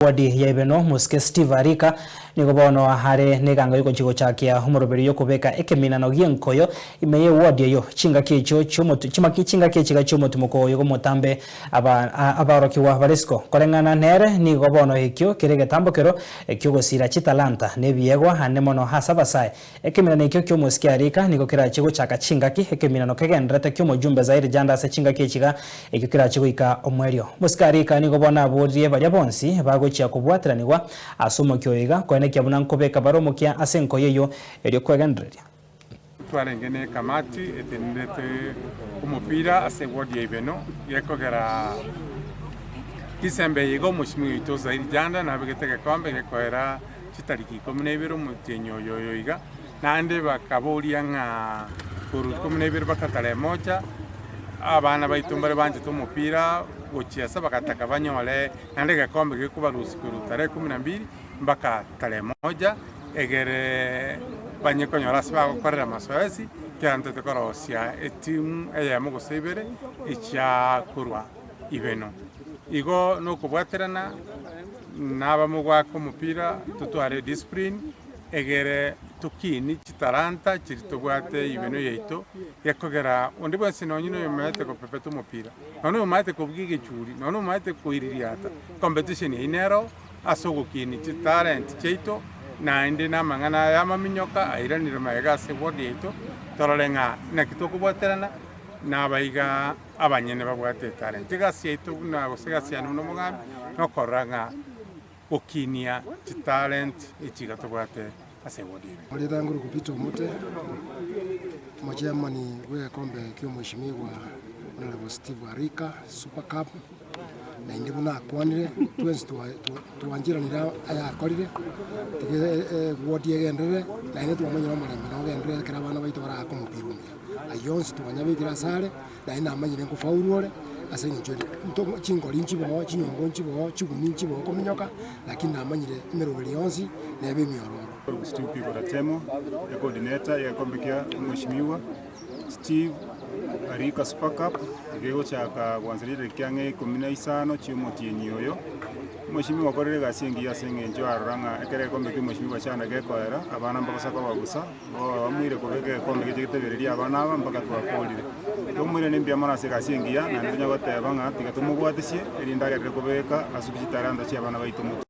Wadi ya Ibeno, Mosike Steve Arika, nigo bono are negango yogochia gochakia omoroberi yokobeka ekeminano gi'enkoyo ime ye ward eyio chingaki echio chiomotu chimaki chingaki echiga chiomotimoko oyo gomotambe aba abaorokigwa bare isiko. Koreng'ana nere nigo bono ekio kere egetambokero kiogosira chitalanta na ebiegwa ande mono ase abasae. Ekeminano ekio ki'omosike Arika nigo kerachie gochaka chingaki ekeminano kegenderete ki'omojumbe Zaire Janda ase chingaki echiga Ekio kerache goika omoerio. Mosike Arika nigo bono aboririe baria bonsi bagochia kobwateranigwa ase omokia oyo iga, koenekia buna nkobeka bare omokia ase enkoyo eyio erio kwegendereria. Twarenge ne ekamati etenenerete omopira ase eward ya Ibeno gekogera December eye iga omoshimiwa oito Zairi Janda nabegete egekombe gekoera chitariki ikomi na ibere omotienyi oyo oyo iga. Naende bakaboria ng'a korwa ikomi na ibere mpaka tarehe moja, abana baito mbare banchete omopira gochiesa bagataka banyore naende egekombe gekobarusia korwa tarehe kumi na mbili mpaka tarehe moja, egere banye konyora ase bagokorera amasoesi, ekiagera ntotete korosia etimu eyemo gose ibere echia korwa ibeno. Igo nokobwaterana nabamogwaka omopira totware ediscipline. Egere tokiini chitalanta chiria tobwate ibeno yaito, gekogera onde bwensi nonye noyomaete gopepeta omopira, nonye noyomaete kobugia egechuri, nonye noyomaete koiririata, competition eyio nero ase ogokiini chitalent chiaito, naende na amang'ana aya amaminyoka airanire magega ase ward yaito, torore ng'a naki tokobwaterana na abaiga abanyene babwate etalent. Egasi yaito buna gose egasi yane buna omogambi, nokorora ng'a. Gokinia chitalenti echi iga tobwate ase ewodi eye. Marieta Peter Omote, omochairman bw'egekombe ki'omweshimiwa Honourable Steve Arika Super Cup, naende buna akwanire twensi twancheranire ayakorire, tiga ewodi egenderere naende twamanyire omorembe nogenderere ekero abana baito barake omopira omuya. Ayio onsi twanyabekire asare. Naende namanyire nkofaulu ore, ase eng'encho ere nto chingori nchiboo, chinyongo nchiboo, chiguni nchiboo kominyoka, lakini namanyire emeroberi yonsi nebe emiororo. Steve Biko Ratemo, ecoordinator y'egekombe kia Omweshimiwa Steve Arika Super Cup, egegochaka gwansa ritariki ang'e ikomi na isano chi'omotienyi oyo. Omweshimiwa okorire egasi engiya ase eng'encho arora ng'a ekero egekombe kia Omweshimiwa Chanda gekoera, abana mbagosa koba bosa. Oamuire kobeka egekombe geche getebererie abana aba mpaka twakoorire. Tomoiranie mbuya mono ase egasi engiya, naende tonya goteba ng'a tiga tomobwatisie, erinde agenderere kobeka asuki chitalanta chi'abana baito motwe.